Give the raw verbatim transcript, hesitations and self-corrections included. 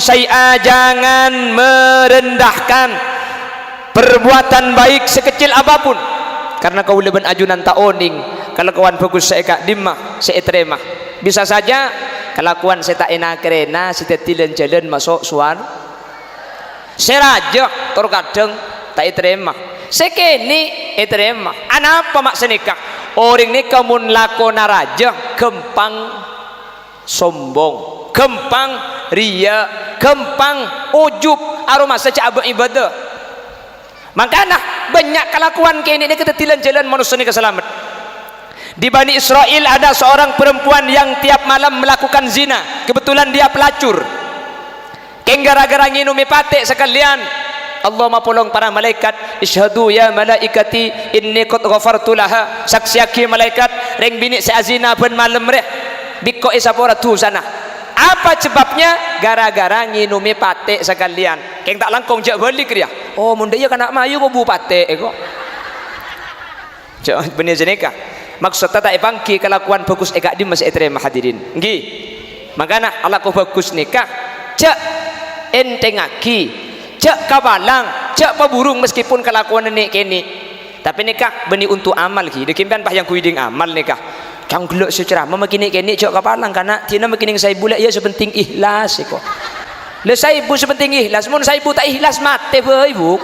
Saya jangan merendahkan perbuatan baik sekecil apapun, karena kaulâ bân ajunan ta' onèng kalakowan bhâghus sè è ka'dimma sè ètarèma. Bisa saja kalakowan sè ta' èna-karèna sè dhâddhi lan-jhâlân maso' sowar-, sè rajâ tor kadhâng ta' ètarèma, sè kènè' ètarèma. Anapa ma' sanèka? Orèng nèka mon lakona rajâ ghâmpang sombong, ghâmpang riya', ghâmpang ujub, aromasa jhâ' abâ' ibadah. Mangkana, bânnya' kalakowan kènè' nèka dhâddhi lan-jhâlân manossa nèka salamet. Di Bani Israel ada seorang perempuan yang tiap malam melakukan zina. Kebetulan dia pelacur. Kèng gara-gara ngènomè patè' sakalèyan, Allah mapolong para malaèkat, "Isyhadu ya malaikati inni qad ghafartu laha." Saksèyaghi malaèkat, rèng binè' sè azina bân malem rè, bi' engko' èsapora dhusana. Apa sebabnya? Gara-gara ngènomè patè' sakalèyan. Kèng ta' langkong jhâ' bâlik rèya. Oh, mon dâ' iyâ kana' mayu kok bu patè' è ko'. Jhâ' bânnè sanèka. Maksodda ta' èpangghi kalakowan bhâghus è ka'dimma sè ètarèma, hadirin. Ènggi. Mangkana alako bhâghus nèka jhâ' ènthèngngaghi, jhâ' kapalang, jhâ' paburung meskipun kalakowanna nè'-kènè'. Tapè nèka bânnè onto' amal, ghi. Dâgghi' sampèyan pas èangghuy dhing amal nèka. Cangghellâ' sè ceramah makè nè'-kènè' jhâ' kapalang, kana' dina makè nèng saèbu la iyâ sè pentèng ikhlas, èko. La saèbu sè pentèng ikhlas, mon saèbu ta' ikhlas matè bhâi, Bu.